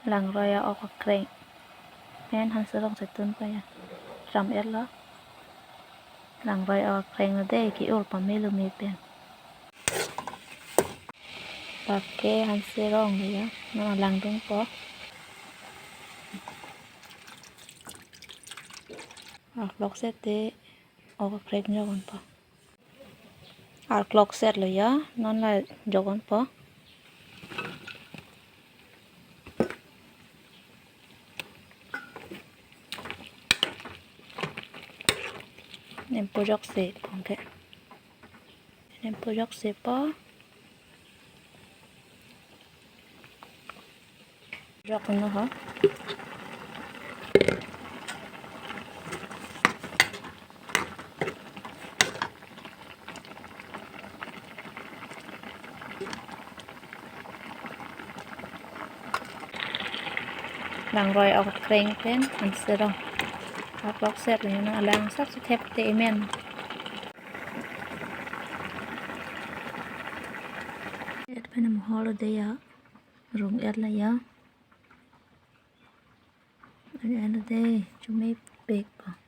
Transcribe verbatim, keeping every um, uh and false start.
Langroi a-ok akreng pen hanserong chetun pa ya. Ram-etlo. Langroi a-ok akreng lo dei, ke-ur pame lo me pen. Lake hanserong lo ya. Non langdunpo. Arlok set te ok akreng jok-onpo. Arlok set lo ya, non la jok-onpo. Nempo jokse pon ke. Nempo joksepo. Jok-un ho. Langroi a-ok akreng pen hanserong. Arlok set lo ya, non alang sak si thepte emen. Et pen mohor lo dei ya. Rung-etlo ya. Rung-etlo dei, chomepikpo.